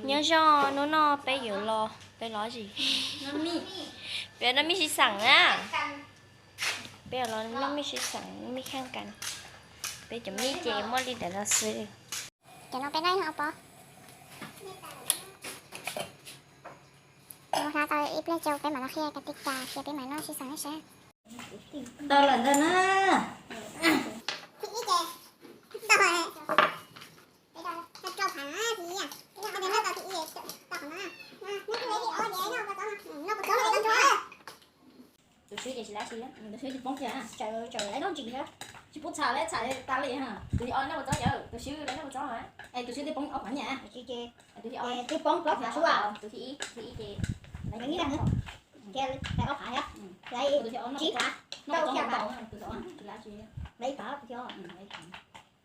Nyob zoo, hnub no peb yuav los, peb los sim, peb noj mij sib xeem na. Peb yuav los noj mij sib xeem, mij kheej kas. Peb cov mij ces muaj li ntawd no xwb. Cov no peb noj ib pob. Mus hnav tau ib pliag rau peb mam li qhia kas ti kas thiab peb mam noj sib xeem seb. Tau lawm ntag na. Thib ib ces tau, peb tau rau phav na, thib ib, noj tau thib ib, tau qhov no, noj thib ob ces noj kua txob, noj kua txob los noj ntsuag. Tus swb ces tsis lab tsis, tus swb tsis poob kiag, tseem tseem lab noj ntsis thiab. Tsis pub txham lawm, txham tas li. Tus thib ob noj kua txob yawm, tus swb lawv noj kua txob, es tus swb twb poob ob phav nyaj. Tus thib ob, tus thib ib, tus thib ib ces, tus thib ib ces, tus thib ob phav, tus thib ob noj kua txob, tus thib ob, tus thib ob.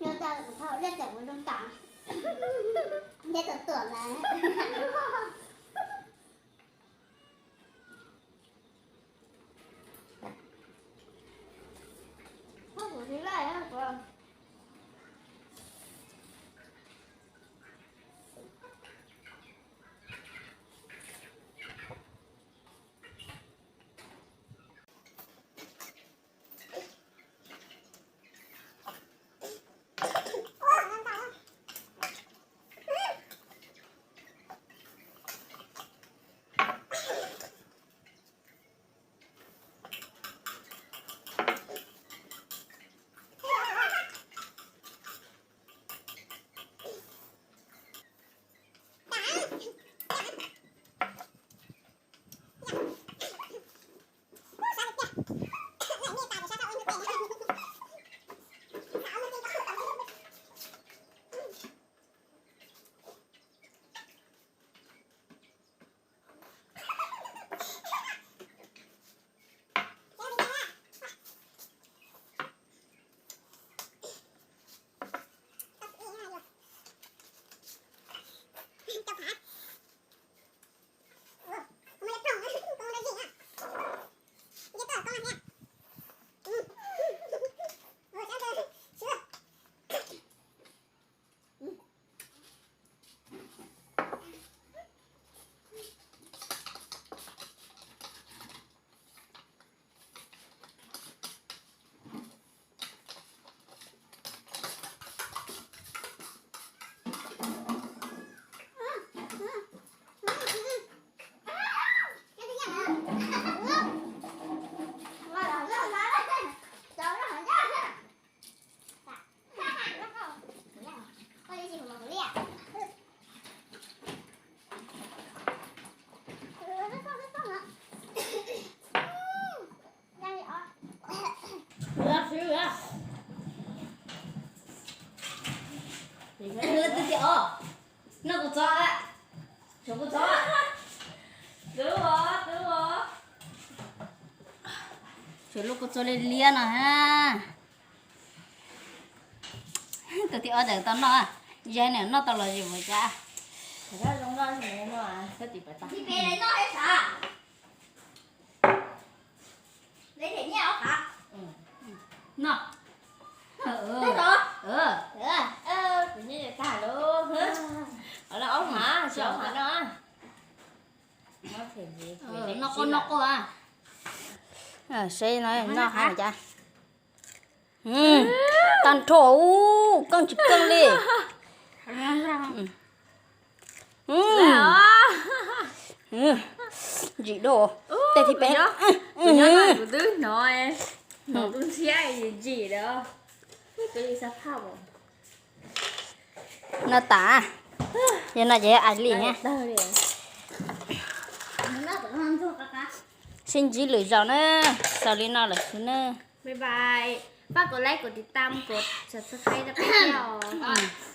Nyob tau kuv thauj liaj teb kuv zoo tam, nyob tau tuam mas. Kuv tsis laij kuv. Leej twg thiab os? Noj kua txob, tshuav kua txob, tshuav lub kua txob liab liab no ha. Tus thib ob ntawd tau noj, yog nws noj tau los zis ua cas. Noj. Kuv nyob tag lawm. Noj quaj noj quaj. Seb no noj hab cas. Tag nrho, keej tsis keej li. Ntsim dua, tej thib peb. Kuv twb hnov, hnov dub ntxhiab ntsim lawm. No tas, yog no ces ais li. Sib ntsib lwm zaus na, xaus li no lawm xwb na. Pab kom like, kom tiv tam, kom subscribe rau peb thiab os.